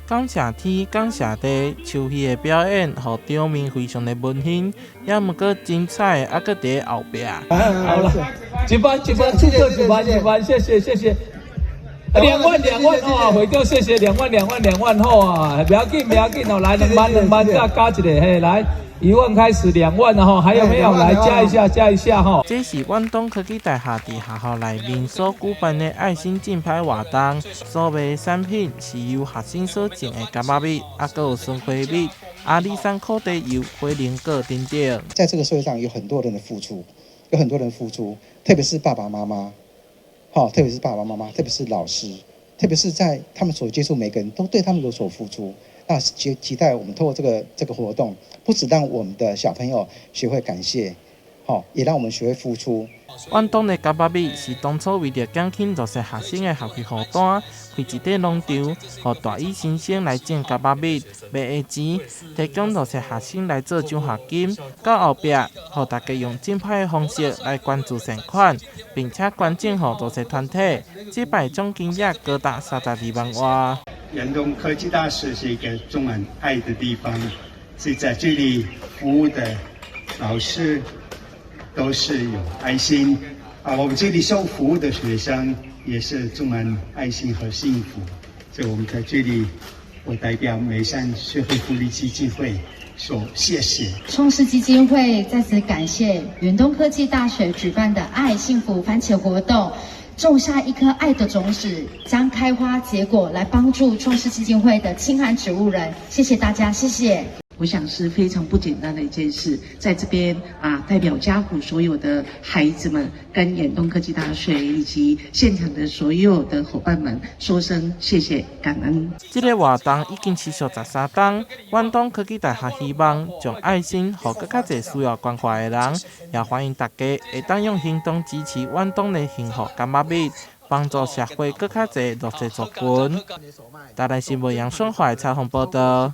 感謝天，感謝地，秋戲的表演，予場面非常的溫馨，也毋過精彩，猶閣佇後壁。好了，一萬一萬，這個一萬一萬，謝謝謝謝。兩萬兩萬哦，會長謝謝兩萬兩萬兩萬好啊，不要緊不要緊哦，來兩萬兩萬再加一個，嘿，來1萬開始兩萬了哈，還有沒有？來加一下加一下哈。這是遠東科技大學佇學校內面所舉辦的愛心競拍活動，所賣產品是由學生所種的柑仔蜜，猶閣有酸花蜜、阿里山苦茶油、火龍果等等。在這個社會上有很多人的付出，有很多人付出，特別是爸爸媽媽。好，特別是爸爸媽媽，特別是老師，特別是在他們所接觸每個人都對他們有所付出。那期待我們透過這個活動，不止讓我們的小朋友學會感謝，好，也讓我們學會付出。遠東的柑仔蜜是當初為著減輕弱勢學生的學費負擔，開一塊農場，予大一新生來種柑仔蜜，賣的錢提供弱勢學生來做獎學金。到後壁，予大家用競拍的方式來捐助善款，並且捐贈予弱勢團體。這擺總金額高達32萬外。遠東科技大學是一個充滿愛的地方，所以在這裡服務的老師都是有愛心啊！我們這裡受服務的學生也是充滿愛心和幸福。所以，我們在這裡，我代表梅山社會福利基金會說謝謝。創世基金會再次感謝遠東科技大學舉辦的愛幸福番茄活動，種下一顆愛的種子，將開花結果，來幫助創世基金會的清寒植物人。謝謝大家，謝謝。我想是非常不簡單的一件事，在這邊啊，代表嘉湖所有的孩子們，跟遠東科技大學以及現場的所有的夥伴們，說聲謝謝，感恩。這個活動已經持續13冬，遠東科技大學希望將愛心予閣較濟需要關懷的人，也歡迎大家會當用行動支持遠東的幸福柑仔蜜，幫助社會閣較濟弱勢族群。台南新聞楊雙懷採訪報道。